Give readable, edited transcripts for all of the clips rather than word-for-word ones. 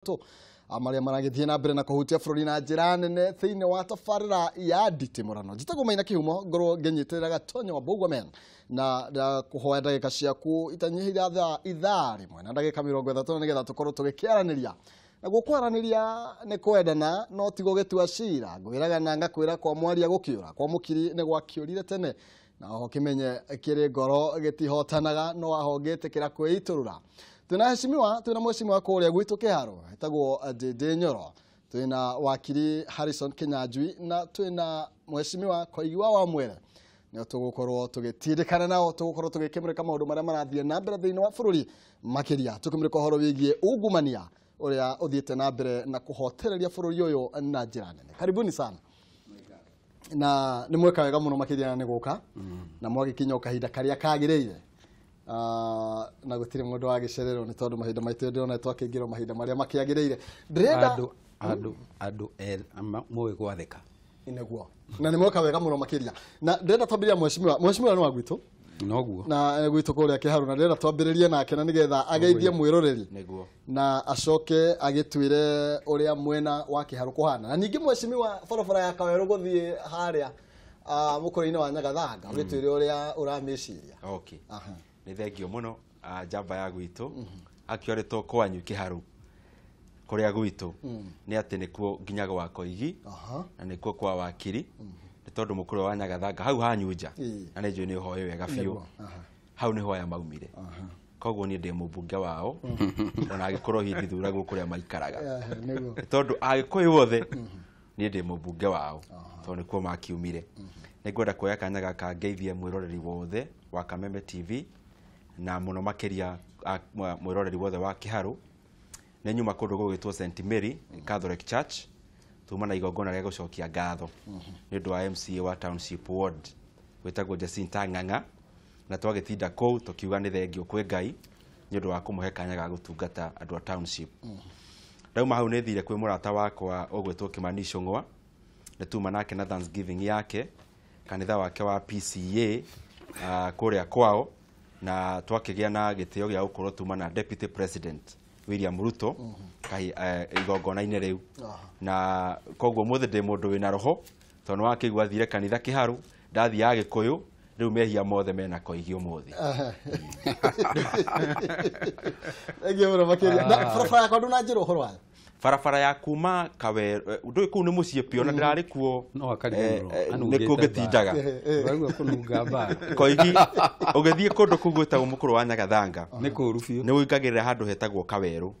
Marĩa maragĩthiĩ na mbere na kũhutia bũrũri na njĩra nene thĩinĩ wa tabarĩra ya nditimũrano. Njĩtagwo Maina Kĩhumo, ngorwo ngĩnyitĩrĩra Gatonyo wa Mbũgua Men na kũhoya ndagĩka ciaku itanyihĩire thaa ithaa rĩmwe na ndagĩka 30 nĩgetha tũkorwo tũgĩkĩaranĩria. Naguo kwaranĩria nĩ kwendana no ti gũgĩtua cira. Ngwĩraga na ngakwĩra kwa mwaria gũkĩũra, kwa mũkiri nĩ gwakĩũrire tene, na oho kĩmenye kĩrĩ ngoro gĩtihotanaga no aho ngĩtĩkĩra kwĩitũrũra. Twĩna heshimiwa, twĩna mheshimiwa kũrĩa gwitũ Kĩharũ etagwo Ndindi Nyoro, twĩna wakiri Harrison Kinyanjui na twĩna mheshimiwa Koigi wa Wamwere. Nĩo tũgũkorwo tũgĩtindĩkana nao, tũgũkorwo tũgĩkĩmũrĩka maũndũ marĩa marathiĩ na mbere thĩinĩ wa bũrũri, makĩria tũkĩmũrĩka ũhoro wĩgiĩ ungumania ũrĩa ũthiĩte na mbere na kũhotereria bũrũri ũyũ na njĩra nene. Karibuni sana. Na nĩ mweka wega mũno makĩria nĩ gũka na mwagĩkinya o kahinda karĩa kagĩrĩire. Na gũtirĩ mũndũ wagĩcererwo nĩ tondũ mahinda maitũ ndĩrona twakĩingĩrwo mahinda marĩa makĩagĩrĩire. Ndĩrenda andũ moĩ gwathĩka. Nĩguo. Na nĩ mweka wega mũno makĩria. Na ndĩrenda twambĩrĩria mheshimiwa. Mheshimiwa nĩ wa gwitũ. Noguo. Na gwitũ kũrĩa Kĩharũ, na ndĩrenda twambĩrĩrie nake na nĩgetha ageithie mwĩroreri. Nĩguo. Na acoke agĩtwĩre ũrĩa mwena wa Kĩharũ kũhana. Na ningĩ mheshimiwa, barabara ya Kawerũ gũthiĩ harĩa mũkũrũ-inĩ wa Nyagathanga, ũgĩtwĩre ũrĩa ũramĩciria. Okay. Nĩ thengio mũno njamba ya gwitũ. Actually to kwanyu Kĩharũ kũrĩa gwitũ nĩ atĩ nĩkuo nginya gwa Koigi na nĩkuo kwa wakiri, nĩ tondũ mũkũrũ wa Nyagathanga hau hanyunja na nĩ njũĩ nĩ ũhoe wega biũ, hau nĩho aya maumire. Koguo niĩ ndĩ mũmbunge wao ona angĩkorwo hihi ndithuragwo kũrĩa maikaraga, nĩ tondũ Agĩkũyũ othe niĩ ndĩ mũmbunge wao tondũ nĩkuo makiumire. Nĩngwenda kuoya kanya gaka ngeithie mwĩroreri wothe wa Kameme TV na mũno makĩria mwĩroreri wothe wa Kĩharũ. Nĩ nyuma kũndũ gũgwĩtwo St Mary Catholic Church, tuma na igongona rĩa gũcokia ngatho nĩ ũndũ wa MCA wa Township Ward wĩtagwo Jacinta Ng'ang'a, na twagĩtinda kũu tũkiuga nĩ thengio kwĩ Ngai nĩ ũndũ wa kũmũhe kanya ga gũtungata andũ a township. Ndauma hau nĩ thire kwĩ mũrata wakwa ũgwĩtwo Kimani Ichung'wa, nĩ tuma nake na Thanksgiving yake kanitha wake wa PCA kũrĩa kwao, na twakĩgĩa na gĩtĩo gĩa gũkorwo tuma na Deputy President William Ruto igongona-inĩ rĩu. Na koguo mũthĩ ndĩ mũndũ wĩna roho tondũ nĩ wakĩigua thire kanitha Kĩharũ, ndathiaga Gĩkũyũ, rĩu mehia mothe mena Koigi ũmũthĩ. Thengiũ mũno makĩria. Na barabara yakwa ndũnanjĩra ũhoro wayo. Barabara ya kuma Kawerũ, ndũĩ kũu nĩ mũciĩ piũ na ndĩrarĩ kuo. No akariganĩrwo. Nĩkuo ngĩtindaga. Ũraigua kũnunga mbara. Koigi, ũgĩthiĩ kũndũ kũu gwĩtagwo mũkũrũ wa Nyagathanga. Nĩ kũũru biũ. Nĩ ũingagĩrĩra handũ hetagwo Kawerũ.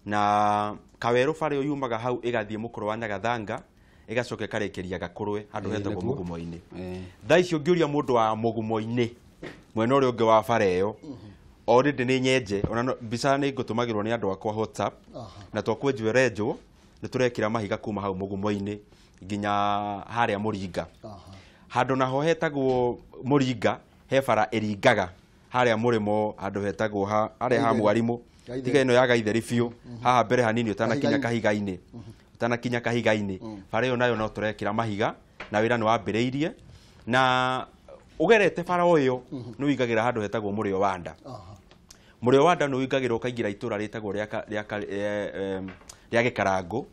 Na Kawerũ bara ĩyo yumaga hau ĩgathiĩ mũkũrũ wa Nyagathanga, ĩgacoka ĩkarĩkĩria Gakũrwe handũ hetagwo Mũgumo-inĩ. Thaa icio ũngĩũria mũndũ wa Mũgumo-inĩ mwena ũrĩa ũngĩ wa bara ĩyo, already nĩ nyenje, ona mbica nĩ ngũtũmagĩrwo nĩ andũ akwa WhatsApp, na twakwenjwo ĩrenjwo, nĩ tũrekĩra mahiga kuma hau Mũgumo-inĩ nginya harĩa Mũringa. Handũ naho hetagwo Mũringa, he bara ĩringaga harĩa mũrĩmo, handũ hetagwo harĩa ha Mwarimũ, tiga ĩno ya Gaitheri biũ, haha mbere hanini ũtanakinya Kahiga-inĩ. Ũtanakinya Kahiga-inĩ. Bara ĩyo nayo no tũrekĩra mahiga, na wĩra nĩ wambĩrĩirie, na ũgerete bara ĩyo nĩ ũingagĩra handũ hetagwo Mũrĩo wa Nda. Mũrĩo wa Nda nĩ ũingagĩra ũkaingĩra itũra rĩtagwo rĩa Gĩkarangũ,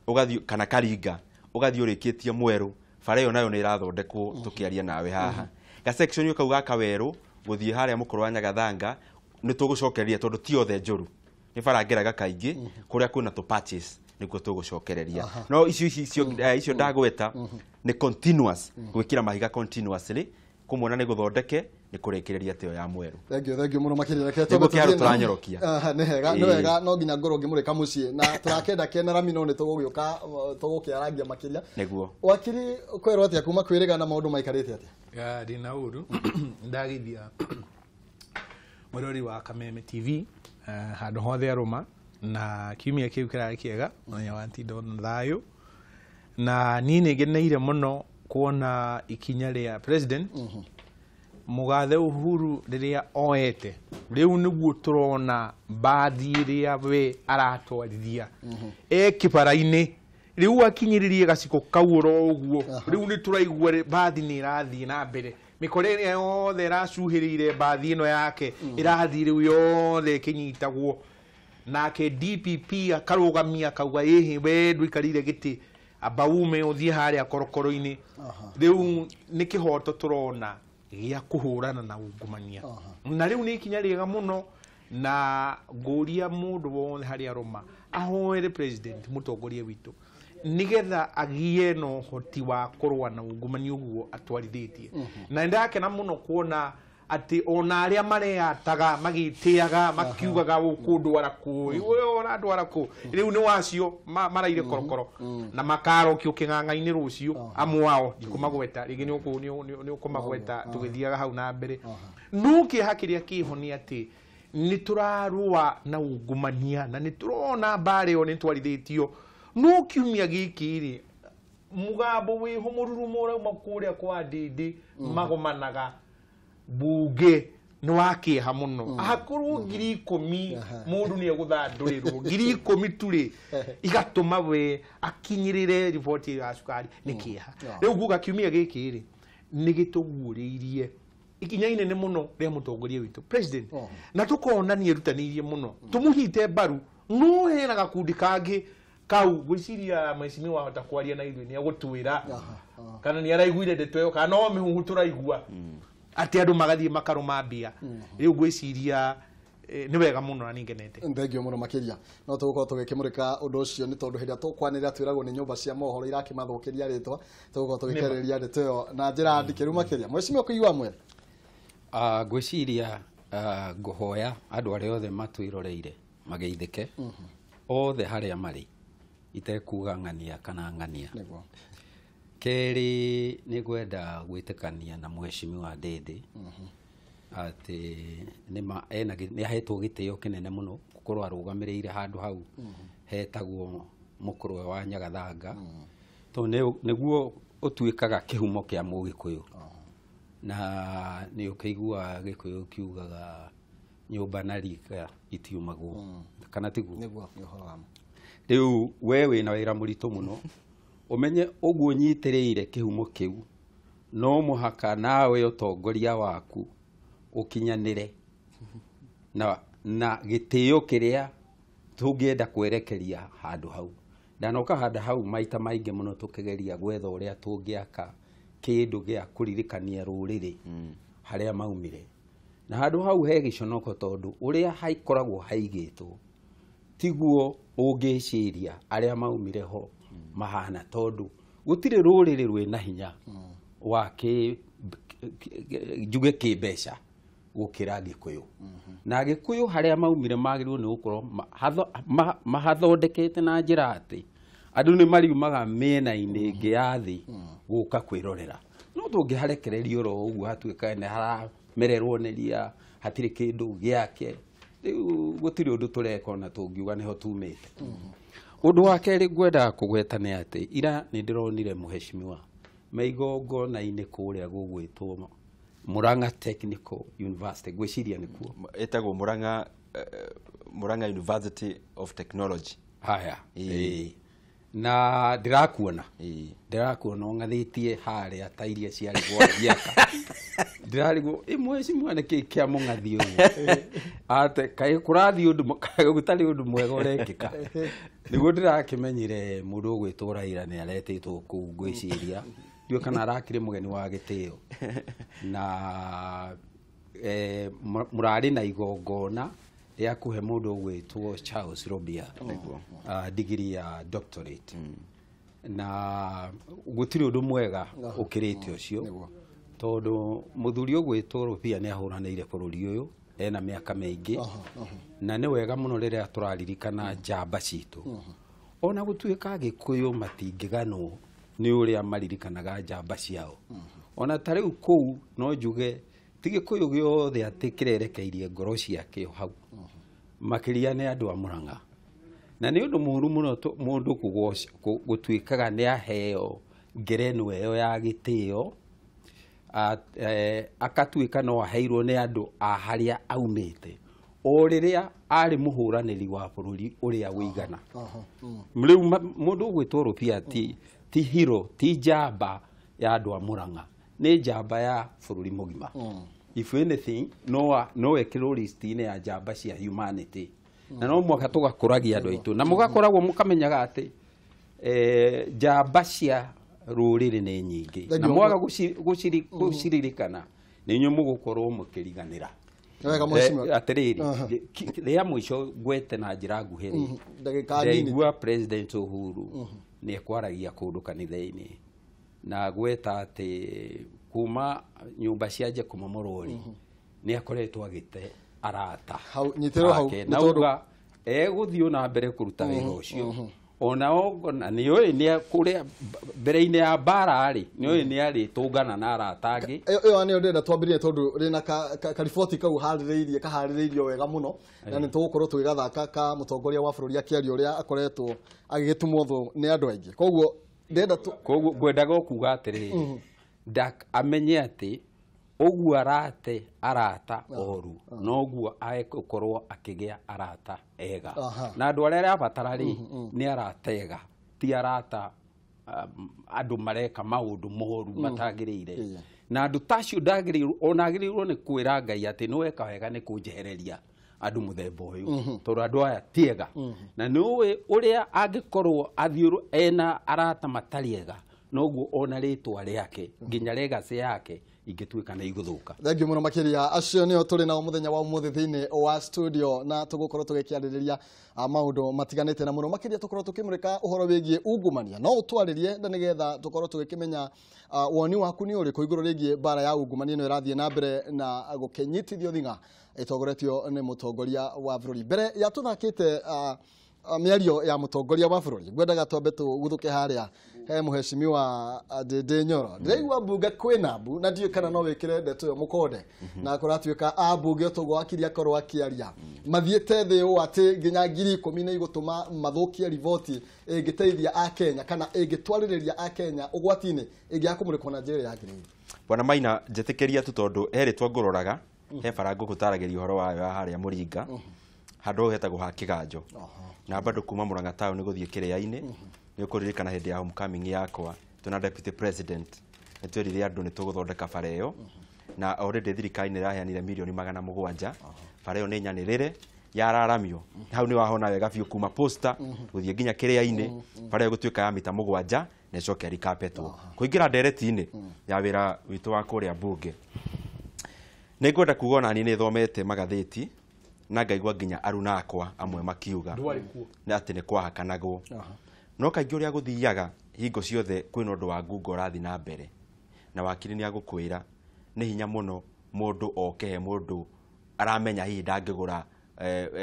ũgathiĩ kana Karinga, ũgathiĩ ũrĩkĩtie Mwerũ. Bara ĩyo nayo nĩ ĩrathondekwo tũkĩaria nawe haha. Ga section kau ga Kawerũ gũthiĩ harĩa mũkũrũ wa Nyagathanga nĩ tũgũcokereria tondũ ti othe njũru. Nĩ bara ngeraga kaingĩ kũrĩa kwĩna tũ patches nĩkuo tũgũcokereria. No icio ndagweta nĩ continuous, gwĩkĩra mahiga continuously, kũmwona nĩ gũthondeke nĩ kũrĩkĩrĩria tĩo ya Mwerũ. Thengiũ, thengiũ mũno makĩria. Reke Nĩguo twambe Kĩharũ tũthiĩ na- tũranyorokia. Nĩ hega, nĩ wega, no nginya ngorwo ngĩmũrĩka mũciĩ na tũrakenda kena rami no nĩ tũgũgĩũka, tũgũkĩarangia makĩria. Nĩguo. Wakiri, kwĩrwo atĩa kuma kwĩrĩga na maũndũ maikarĩte atĩa? Ya, ndĩna ũru. Ndageithia mwĩrori wa Kameme TV, handũ hothe arũma, na kiumia kĩu kĩrarĩ kĩega, mũthenya wa ntindo na thayũ. Na niĩ nĩ ngeneire mũno kuona ikinya rĩa president Mũgathe Uhuru rĩrĩa oete. Rĩu nĩguo tũrona mbathi ĩrĩa we aratwarithia e kĩbara-inĩ. Rĩu akinyĩrĩrie gaciko kau oro ũguo. Rĩu nĩ tũraigua mbathi nĩ ĩrathiĩ na mbere. Mĩkora ĩrĩa yothe ĩracuhĩrĩire mbathi ĩno yake ĩrathiĩ rĩu yothe ĩkĩnyitagwo. Nake DPP akarũgamia akauga ĩhĩ we ndũikarĩire gĩtĩ amba ume ũthiĩ harĩa korokoro-inĩ. Rĩu nĩ kĩhoto tũrona gĩa kũhũrana na ungumania. Na rĩu nĩ ikinya rĩega mũno, na ngũria mũndũ wothe harĩa arũma ahoere president mũtongoria witũ nigetha agie na ũhoti wa kũrũa na ungumania ũguo atwarithĩtie. Na nĩndakena mũno kuona atĩ ona arĩa mareyataga magĩtĩaga makiugaga ũkũndwara kũ, we ũrandwara kũ, rĩu nĩ wacio maraire korokoro na makarokio kĩng'ang'a-inĩ rũciũ. Amwe ao ndikũmagweta rĩngĩ, nĩ ũkũmagweta tũgĩthiaga hau na mbere. No kĩeha kĩrĩa kĩho nĩ atĩ nĩ tũrarũa na ungumania na nĩ tũrona mbara ĩyo nĩ twarithĩtio. No kiumia gĩkĩ rĩ, mũgambo wĩho mũrurumo ũrauma kũrĩa kwa Ndĩndĩ magomanaga bunge nĩ wa kĩeha mũno. Akorwo 10,000 mũndũ nĩ egũthandũrĩrwo 10,000 tu rĩ, igatũma we akinyĩrĩre riboti ya cukari, nĩ kĩeha. Rĩu nguga kiumia gĩkĩ rĩ, nĩ gĩtũguũrĩirie ikinya inene mũno rĩa mũtongoria witũ president, na tũkona nĩ erutanĩirie mũno, tũmũnyite mbaru. No hena gakundi kangĩ kau ngwĩciria mheshimiwa wahota kwaria na ithuĩ nĩ egũtwĩra kana nĩ araiguire ndeto ĩyo kana no mĩhuhu tũraigua atĩ andũ magathiĩ makarũma mbia. Rĩu ngwĩciria nĩ wega mũno na nĩ ngenete. Thengio mũno makĩria. No tũgũkorwo tũgĩkĩmũrĩka ũndũ ũcio nĩ tondũ hĩndĩ ĩrĩa tũkwanĩrĩra twĩragwo nĩ nyũmba cia mohoro irakĩmathũkĩria rĩtwa. Tũgũkorwo tũgĩkĩarĩrĩria ndeto ĩyo na njĩra ndikĩru makĩria. Mheshimiwa kũigua mwe. Ngwĩciria ngũhoya andũ arĩa othe matwĩroreire mageithĩke othe harĩa marĩ, itekuga ng'ania kana ng'ania. Kerĩ, nĩ ngwenda gwĩtĩkania na mheshimiwa Ndĩndĩ atĩ nĩma ena nĩ ahetwo gĩtĩo kĩnene mũno gũkorwo arũgamĩrĩire handũ hau hetagwo mũkũrwe wa Nyagathanga, tondũ nĩguo ũtuĩkaga kĩhumo kĩa Mũgĩkũyũ, na nĩ ũkĩiguaga Gĩkũyũ kiugaga nyũmba na rika itiumagwo, kana tiguo? Nĩguo, nĩ ũhoro wa ma. Rĩu we wĩna wĩra mũritũ mũno, ũmenye ũguo nyitĩrĩire kĩhumo kĩu, no mũhaka nawe ũtongoria waku ũkinyanĩre na gĩtĩo kĩrĩa tũngĩenda kwerekeria handũ hau. Ndanoka handũ hau maita maingĩ mũno tũkĩgeria gwetha ũrĩa tũngĩaka kĩndũ gĩa kũririkania rũrĩrĩ harĩa maumire, na handũ hau he gĩconoko tondũ ũrĩa haikoragwo haigĩtwo tiguo ũngĩciria arĩa maumire ho mahana, tondũ gũtirĩ rũrĩrĩ rwĩna hinya wa kĩ njuge kĩmbeca gũkĩra Gĩkũyũ. Na Gĩkũyũ harĩa maumire magĩrĩirwo nĩ gũkorwo mahathondekete na njĩra atĩ andũ nĩ mariumaga mĩena-inĩ ĩngĩ ya thĩ gũka kwĩrorera. No tũngĩharekereria oro ũguo hatuĩka nĩ haramererwo nĩ ria, hatirĩ kĩndũ gĩake, rĩu gũtirĩ ũndũ tũreka ona tũngiuga nĩho tumĩte. Ũndũ wa kerĩ ngwendaga kũgweta nĩ atĩ ira nĩ ndĩronire mũheshimiwa me igongona-inĩ kũrĩa gũgwĩtwo Murang'a Technical University, ngwĩciria nĩkuo. Ĩtagwo Murang'a University of Technology. Haya. Ĩĩ. Ĩĩ. Na ndĩrakuona ndĩrakuona ũng'athĩtie harĩa ta iria ciarĩ gwa Thiaka. Ndĩrarigwo ĩ mheshimiwa nĩkĩ kĩa mũng'athi ũguo, ate kaĩ kũrathiĩ ũndũ kaĩ gũtarĩ ũndũ mwega ũrekĩka. Nĩguo ndĩrakĩmenyire mũndũ ũgwĩtwo Raila nĩ aretĩtwo kũu, ngwĩciria ndiũĩ kana arakĩrĩ mũgeni wa gĩtĩo, na mũrarĩ na igongona rĩa kũhe mũndũ ũgwĩtwo Charles Robia digiri ya doctorate, na gũtirĩ ũndũ mwega ũkĩrĩte ũcio, tondũ mũthuri ũgwĩtwo Rubia nĩ ahũranĩire bũrũri ũyũ ena mĩaka mĩingĩ, na nĩ wega mũno rĩrĩa tũraririkana njamba citũ. Ona gũtuĩka Gĩkũyũ matingĩganwo nĩ ũrĩa maririkanaga njamba ciao, ona ta rĩu kũu no njuge ti Gĩkũyũ gĩothe atĩ kĩrerekeirie ngoro ciakĩo hau, makĩria nĩ andũ a Mũrang'a. Na nĩ ũndũ mũũru mũno mũndũ gũtuĩkaga nĩ aheo ngerenwa ĩyo ya gĩtĩo, akatuĩka no aheirwo nĩ andũ a harĩa aumĩte o rĩrĩa arĩ mũhũranĩri wa bũrũri ũrĩa wĩigana. Rĩu mũndũ ũgwĩtwo Rũbia ti hero, ti njamba ya andũ a Mũrang'a, nĩ njamba ya bũrũri mũgima. If anything, no ekĩrwo list-inĩ ya njamba cia humanity. Na no mwaka tũgakũragia andũ aitũ na mũgakoragwo mũkamenyaga atĩ njamba cia rũrĩrĩ nĩ nyingĩ na mwaga gũciririkana nĩ inyuĩ mũgũkorwo mũkĩriganĩra. Atĩrĩrĩ, rĩa mũico ngwete na njĩra nguhĩ rĩ, ndaigua President Uhuru nĩ ekwaragia kũndũ kanitha-inĩ na gweta atĩ kuma nyũmba cia nje kũmomorwo rĩ nĩ akoretwo agĩte arata na uga egũthiĩ na mbere kũruta wĩra ũcio ona na nĩ ũĩ nĩ kũrĩa mbere-inĩ ya mbara rĩ nĩ ũĩ nĩ arĩtũngana na arata angĩ. Ĩyo nĩyo ndĩrenda twambĩrĩrie tondũ rĩna kariboti kau harĩrĩirie kaharĩrĩirio wega mũno na nĩ tũgũkorwo tũgĩgathaka ka mũtongoria wa bũrũri akĩaria ũrĩa akoretwo agĩgĩtumwo thũ nĩ andũ aingĩ. Koguo ndĩrenda koguo ngwendaga kuga atĩrĩrĩ amenye atĩ ũguo arate arata oru noguo agũkorwo akĩgĩa arata ega na andũ arĩa arabatara rĩ nĩ arata ega ti arata andũ mareka maũndũ moru matagĩrĩire na andũ tacio ndagĩrĩirwo ona agĩrĩirwo nĩ kwĩra Ngai atĩ nĩ weka wega nĩ kũnjehereria andũ mũthemba ũyũ tondũ andũ aya ti ega na nĩ ũĩ ũrĩa angĩkorwo athiũrũ ena arata matarĩ ega noguo ona rĩtwa rĩake nginya legacy yake ingĩtuĩka nĩ igũthũka. Thengiũ mũno makĩria. Acio nĩo tũrĩ nao mũthenya wa ũmũthĩ thĩinĩ wa studio na tũgũkorwo tũgĩkĩarĩrĩria maũndũ matiganĩte na mũno makĩria tũkorwo tũkĩmũrĩka ũhoro wĩgiĩ ungumania. No ũtwarĩrie na nĩgetha tũkorwo tũgĩkĩmenya woni waku nĩ ũrĩkũ igũrũ rĩgiĩ mbara ya ungumania ĩno ĩrathiĩ na mbere na gũkĩnyitithio thing'a ĩtongoretio nĩ mũtongoria wa bũrũri. Mbere ya tũthakĩte mĩario ya mũtongoria wa bũrũri ngwendaga twambe tũguthũke harĩa he mũheshimiwa Ndindi Nyoro. Ndĩraigua mbunge kwĩna mbu na ndiũĩ kana no wĩkĩre ndeto ĩyo mũkonde na kũratuĩka ambunge ũtũgwo wakiri akorwo akĩaria mathiĩte thĩ ũũ atĩ nginya 10,000 nĩ igũtũma mathũkie riboti ĩngĩteithia Akenya kana ĩngĩtwarĩrĩria Akenya ũgwati-inĩ ĩngĩaga kũmũrĩkwo na njĩra ĩrĩa yagĩrĩire. Bwana Maina, njĩtĩkĩria tu tondũ he rĩtwa ngũroraga he bara ngũgũtaragĩria ũhoro wayo ya harĩa Mũringa handũ hau hetagwo ha Kĩganjo na bado kuma Murang'a town gũthiĩ Kĩrĩa-inĩ nĩ ũkũririkana hĩndĩ ya homecoming yakwa twĩna deputy president nĩ twerire andũ nĩ tũgũthondeka bara ĩyo na already thirikari nĩ ĩraheanire mirioni 700 bara ĩyo nĩ nyanĩrĩre yararamio hau nĩ wahona wega biũ kuma posta gũthiĩ nginya Kĩrĩa-inĩ bara ĩyo gũtuĩka ya mita 7 na ĩcoke rikapetwo kũingĩra ndereti-inĩ ya wĩra witũ wa kũrĩa mbunge. Nĩ ngwenda kuga ona niĩ nĩ thomete magathĩti na ngaigua nginya aruna akwa amwe makiuga nĩ atĩ nĩ kwahakanagwo no kaingĩ ũrĩa gũthiaga hingo ciothe kwĩna ũndũ wa ngungo ũrathiĩ na mbere na wakiri nĩ agũkwĩra nĩ hinya mũno mũndũ oke he mũndũ aramenya hihi ndangĩgũra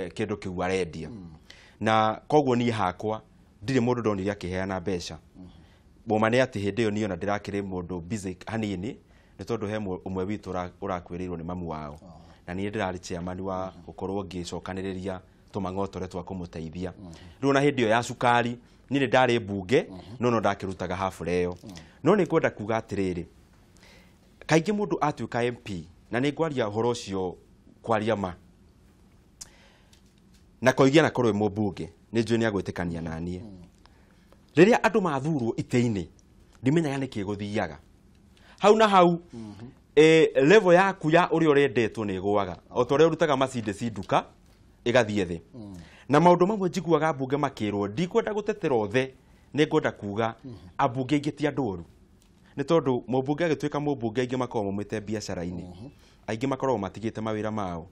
kĩndũ kĩu arendia na koguo niĩ hakwa ndirĩ mũndũ ndonire akĩheana mbeca. Boma nĩ atĩ hĩndĩ ĩyo niĩ ona ndĩrakĩrĩ mũndũ busy hanini nĩ tondũ he ũmwe witũ ũrakuĩrĩirwo nĩ mamu wao na niĩ ndĩrarĩ chairman wa gũkorwo ngĩcokanĩrĩria tũmang'otore twa kũmũteithia. Rĩu ona hĩndĩ ĩyo ya cukari niĩ nĩ ndarĩ mbunge no no ndakĩrutaga habura ĩyo. No nĩ ngwenda kuga atĩrĩrĩ, kaingĩ mũndũ atuĩka MP na nĩ ngwaria ũhoro ũcio kwaria ma na koigia na korwo mũmbunge nĩ njũĩ nĩ agwĩtĩkania na niĩ. Rĩrĩa andũ mathurwo itĩ-inĩ ndimenyaga nĩkĩ gũthiaga hau na hau level yaku ya ũrĩa ũrendetwo nĩ ĩgũaga o ta ũrĩa ũrutaga Mercedes nduka ĩgathiĩ thĩ. Na maũndũ mamwe njiguaga mbunge makĩrwo ndikwenda gũtetera othe nĩ ngwenda kuga ambunge aingĩ ti andũ oru nĩ tondũ mũmbunge agĩtuĩka mũmbunge aingĩ makoragwo maumĩte biacara-inĩ aingĩ makoragwo matigĩte mawĩra mao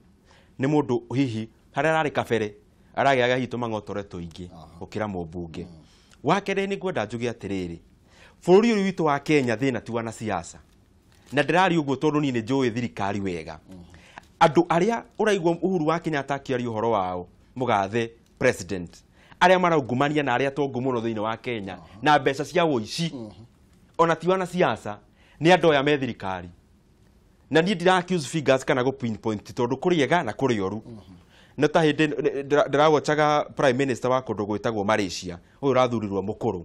nĩ mũndũ hihi harĩa ararĩ kabere aragĩaga hihi tũmang'otore tũingĩ gũkĩra mũmbunge. Wa kerĩ nĩ ngwenda njuge atĩrĩrĩ, bũrũri ũyũ witũ wa Kenya thĩna ti wanasiasa na ndĩraria ũguo tondũ niĩ nĩ njũĩ thirikari wega. Andũ arĩa ũraigua Uhuru wa Kenyatta akĩaria ũhoro wao mũgathe president arĩa maraungumania na arĩa tongu mũno thĩinĩ wa Kenya na mbeca cia ũici ona ti wanasiasa nĩ andũ aya me thirikari. Na niĩ ndira accuse figures kana gũ pinpoint tondũ kũrĩ ega na kũrĩ oru. No ta hĩndĩ ndĩrawochaga prime minister wa kũndũ gwĩtagwo Malaysia ũyũ ũrathurirwo mũkũrũ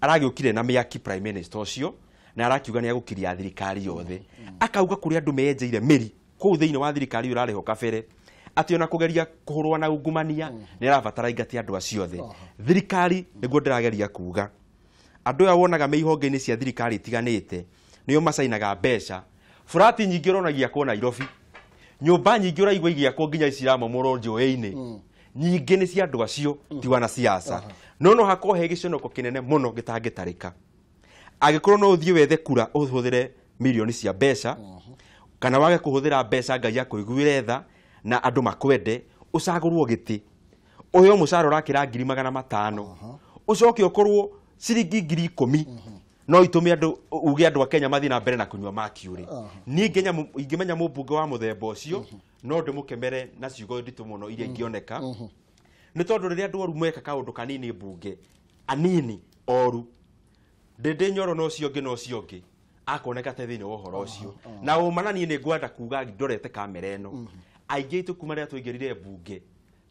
aragĩũkire na mĩaki prime minister ũcio na arakiuga nĩ agũkiria thirikari yothe akauga kũrĩ andũ menjeire mĩri kũu thĩinĩ wa thirikari ũrarĩho kabere atĩ ona kũgeria kũhũrwo na ungumania nĩ arabatara ingati andũ acio othe. Thirikari nĩguo ndĩrageria kuga andũ aya wonaga me ihonge-inĩ cia thirikari itiganĩte nĩo macainaga mbeca burati nyingĩ ũronagia kũo Nairobi nyũmba nyingĩ ũraigua igĩakwo nginya ici iramomorwo njũĩ-inĩ Nyingĩ nĩ cia andũ acio ti wanasiasa. No no hakorwo he gĩconoko kĩnene mũno gĩtangĩtarĩka. Angĩkorwo no ũthiĩ wethe kura ũhũthĩre mirioni cia mbeca, kana wage kũhũthĩra mbeca Ngai akũiguĩre tha na andũ makwende, ũcagũrwo gĩtĩ, ũheo mũcara ũrakĩra 500,000, ũcoke ũkorwo ciringi 10,000 no itũme andũ uge andũ a Kenya mathiĩ na mbere na kũnyua mercury. Niĩ ingĩmenya mũmbunge wa mũthemba ũcio no ndĩmũkemere na ciugo nditũ mũno iria ingĩoneka, nĩ tondũ rĩrĩa andũ oru meka kaũndũ kanini mbunge, anini oru, Ndĩndĩ Nyoro na ũcio ũngĩ na ũcio ũngĩ akoneka te thĩinĩ wa ũhoro ũcio. Na ũma na niĩ nĩ ngwenda kuga ndorete kamera ĩno, aingĩ aitũ kuma rĩrĩa twaingĩrire mbunge,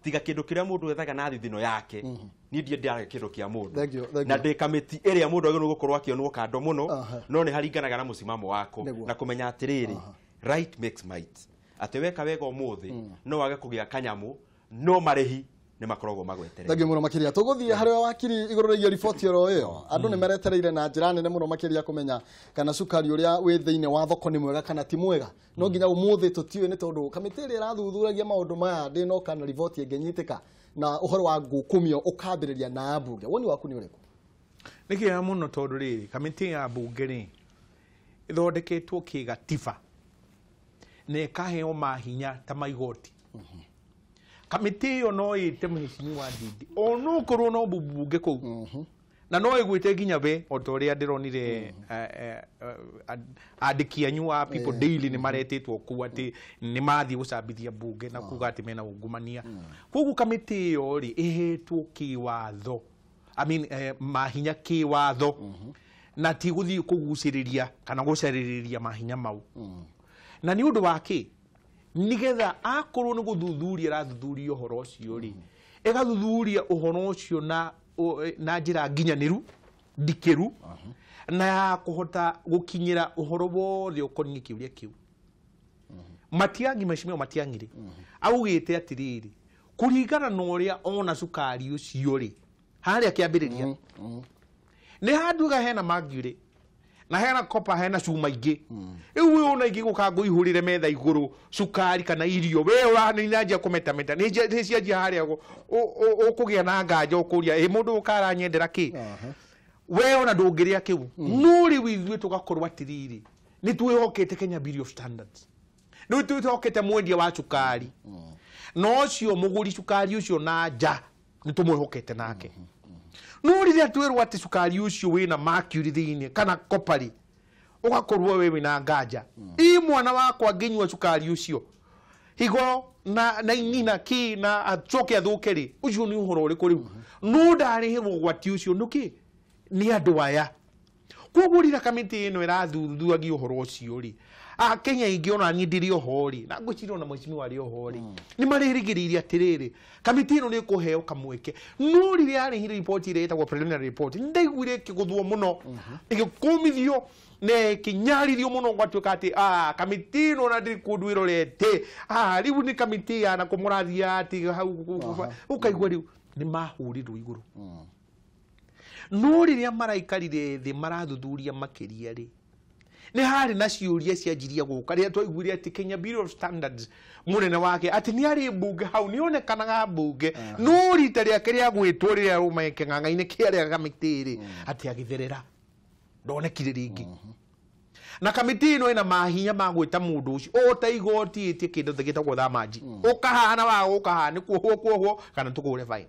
tiga kĩndũ kĩrĩa mũndũ ethaga na thithino yake, niĩ ndiĩ ndĩraga kĩndũ kĩa mũndũ. Na ndĩ kamĩtĩ ĩrĩa mũndũ agĩrĩirwo gũkorwo akĩonwo kando mũno, no nĩ haringanaga na mũcimamo wako na kũmenya atĩrĩrĩ, right makes might, atĩ weka wega ũmũthĩ no wage kũgĩa kanyamũ, no marĩhi nĩ makoragwo magweterere. Thengiũ mũno makĩria. Tũgũthiĩ harĩ wakiri igũrũ rĩgiĩ riboti oro ĩyo. Andũ nĩ meretereire na njĩra nene mũno makĩria kũmenya kana cukari ũrĩa wĩ thĩinĩ wa thoko nĩ mwega kana ti mwega. No nginya ũmũthĩ tũtiũĩ nĩ tondũ kamĩtĩ ĩrĩa ĩrathuthuragia maũndũ maya ndĩnoka na riboti ĩngĩnyitĩka na ũhoro wa ngukumio ũkambĩrĩria na ambunge. Woni waku nĩ ũrĩkũ? Nĩ kĩega mũno tondũ rĩrĩ, kamĩtĩ ya mbunge rĩ ĩthondeketwo kĩgatiba na ĩkaheo mahinya ta maigoti. Kamĩtĩ ĩyo no ĩte mheshimiwa Ndindi ona ũkorwo no mbunge kũu, na no ĩgwĩte nginya we o ta ũrĩa ndĩronire andĩki anyu a People Daily nĩ maretĩtwo kũu atĩ nĩ mathiĩ gũcambithia mbunge na kuga atĩ mena ungumania. Koguo kamĩtĩ ĩyo rĩ ĩhetwo kĩwatho, I mean mahinya kĩwatho, na ti gũthiĩ kũgucĩrĩria kana gũcarĩrĩria mahinya mau. Na nĩ ũndũ wa kĩ? Nigetha akorwo nĩ gũthuthuria arathuthuria ũhoro ũcio rĩ, ĩgathuthuria ũhoro ũcio na njĩra nginyanĩru ndikĩru, na ya kũhota gũkinyĩra ũhoro wothe ũkoniĩ kĩũria kĩu. Matiang'i, mheshimiwa Matiang'i rĩ, augĩte atĩrĩrĩ, kũringana na ũrĩa ona cukari ũcio rĩ, harĩa kĩambĩrĩria nĩ handuga hena mercury na hena copper, hena cuma ingĩ. Rĩu we ona ingĩgũka ngũihũrĩre metha igũrũ cukari kana irio, we ũranjia kũmetameta nĩ cianjia harĩa ũkũgĩa na nganja ũkũria ĩ mũndũ ũka aranyendera kĩ, we ona ndũngĩrĩa kĩu. No rĩu ithuĩ tũgakorwo atĩrĩrĩ, nĩ twĩhokete Kenya Bureau of Standards, nĩ twĩhokete mwendia wa cukari, na ũcio mũgũri cukari ũcio na nja nĩ tũmwĩhokete nake. No rĩrĩa twĩrwo atĩ cukari ũcio wĩna mercury thĩinĩ kana copper, ũgakorwo we wĩna nganja. Ĩ mwana wakwa angĩnyua cukari ũcio higo na ini na kĩ na acoke athũke rĩ, ũcio nĩ ũhoro ũrĩkũ rĩu? No ndarĩhĩrwo ũgwati ũcio nĩkĩ? Nĩ andũ aya. Koguo rĩrĩa kamĩtĩ ĩno ĩrathuthuragia ũhoro ũcio rĩ, Akenya aingĩ ona niĩ ndĩrĩ oho rĩ, na ngwĩciria ona mheshimiwa arĩ oho rĩ, nĩ marĩrĩgĩrĩire atĩrĩrĩ, kamĩtĩ ĩno nĩ ĩkũheo kamweke. No rĩrĩa yarehire riboti ĩrĩa ĩtagwo preliminary report, nĩ ndaiguire ĩkĩgũthwo mũno, ĩgĩkũmithio na ĩkĩnyarithio mũno, gwatuĩka atĩ kamĩtĩ ĩno ona ndĩrĩ kũndũ ĩrorete, rĩu nĩ kamĩtĩ ya na kũmũrathia atĩ hau ũkaigua rĩu nĩ mahũrirwo igũrũ. No rĩrĩa maraikarire thĩ marathuthuria makĩria rĩ, nĩ harĩ na ciũria cianjirie gũka rĩrĩa twaiguire atĩ Kenya Bureau of Standards mũnene wake atĩ nĩ arĩ mbunge hau, nĩ onekanaga mbunge, no rita rĩake rĩa gwĩtwo rĩrĩa arũma kĩng'ang'a-inĩ kĩarĩa kamĩtĩ rĩ, atĩ agĩtherera ndonekire rĩngĩ. Na kamĩtĩ ĩno ĩna mahinya ma gwĩta mũndũ ũcio o ta igoti ĩtie kĩndũ gĩtagwo thamanji, ũkahana wa ũkahana nĩ kuohwo kuohwo kana tũkũhũre fine.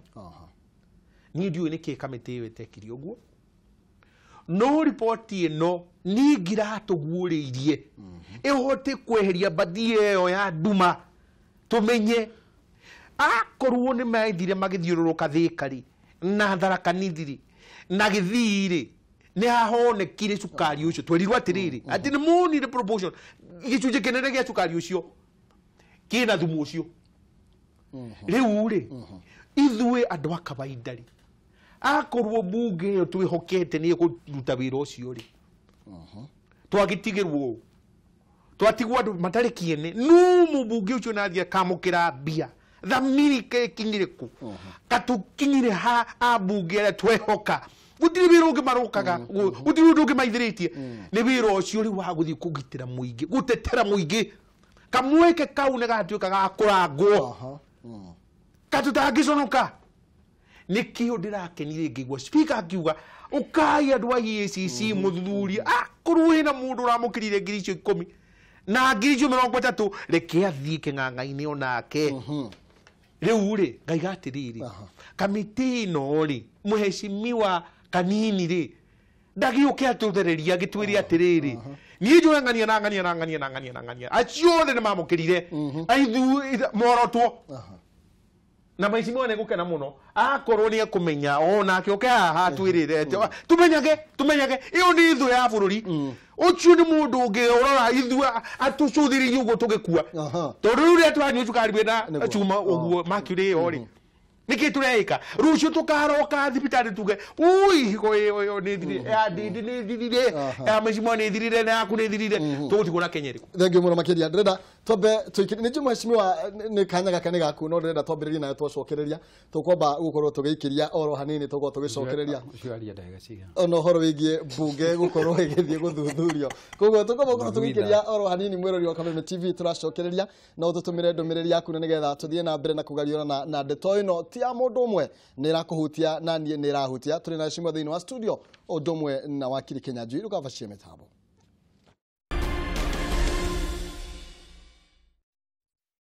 Niĩ ndiũĩ nĩkĩ kamĩtĩ ĩyo ĩtekire ũguo, no riboti ĩno nĩ ngiratũguũrĩirie ĩhote kweheria mbathi ĩyo ya nduma, tũmenye akorwo nĩ mathire magĩthiũrũrũka Thĩka rĩ na Tharaka Nithi rĩ na Gĩthii rĩ, nĩ hahonekire cukari ũcio. Twerirwo atĩrĩrĩ, atĩ nĩ monire proportion gĩcunjĩ kĩnene gĩa cukari ũcio kĩna thumu ũcio. Rĩu rĩ, ithuĩ andũ a kawaida rĩ, akorwo mbunge ĩyo twĩhokete nĩ ĩkũruta wĩra ũcio rĩ, twagĩtigĩrwo twatigwo andũ matarĩ kĩene. No mũmbunge ũcio nathiĩ akamũkĩra mbia thamiri ĩkinyire kũ, katũkinyire ha ambunge arĩa twehoka, gũtirĩ wĩra ũngĩ marũkaga, gũtirĩ ũndũ ũngĩ maithĩrĩtie, nĩ wĩra ũcio rĩu wa gũthiĩ kũgitĩra mũingĩ, gũtetera mũingĩ. Kamweke kau nĩ gatuĩka ga kũrangwo. Katutangĩconoka. Nĩkĩo ndĩrakenire ngĩigua speaker akiuga ũkai andũ a EACC mũthuthuria akorwo wĩna mũndũ ũramũkĩrire ngiri icio 10 na ngiri icio 30 reke athiĩ kĩng'ang'a-inĩ onake. Rĩu rĩ ngaiga atĩrĩrĩ, kamĩtĩ ĩno rĩ mũhecimiwa Kanini rĩ ndagĩũke atũthereria agĩtwĩre atĩrĩrĩ niĩ njũe ng'ania na ng'ania na ng'ania na ng'ania na ng'ania acio othe nĩ mamũkĩrire aithuĩ morotwo na mheshimiwa nĩ gũkena mũno akorwo nĩ ekũmenya onake oke haha atwĩrĩre atĩ tumenyage ĩyo nĩ thũ ya bũrũri. Ũcio nĩ mũndũ ũngĩ ũrora ithuĩ atũcũthĩrĩrie ũguo tũgĩkua tondũ rĩu rĩrĩa tũranyua cukari wĩna cuma ũguo mercury ĩyo rĩ nĩkĩ tũreĩka rũciũ tũkaroka thibitarĩ tuge ui higo ĩyo nĩ thirire ya ndindi nĩ thirire ya mheshimiwa nĩ thirire na yaku nĩ thirire tũgũtigwo na Kenya ĩrĩkũ. Thengiũ mũno makĩria. Ndĩrenda twambe tũikĩrie nĩ njũĩ mheshimiwa nĩ kanya gaka nĩ gaku no ndĩrenda twambĩrĩrie nayo twacokereria tũkwamba gũkorwo tũgĩikĩria oro hanini tũkorwo tũgĩcokereria Ũcio aria ndagĩka cigana? Ona ũhoro wĩgiĩ mbunge gũkorwo ĩgĩthiĩ gũthuthurio. Koguo tũkwamba gũkorwo tũgĩikĩria oro hanini mwĩrori wa Kameme TV tũracokereria no tũtũmĩre ndũmĩrĩri yaku na nĩgetha tũthiĩ na mbere na kũgariũrana na ndeto ĩno ti ya mũndũ ũmwe nĩ ĩrakũhutia na niĩ nĩ ĩrahutia. Tũrĩ na heshima thĩinĩ wa studio ũndũ ũmwe na wakiri Kĩnyanjui rũkabacie mĩtambo.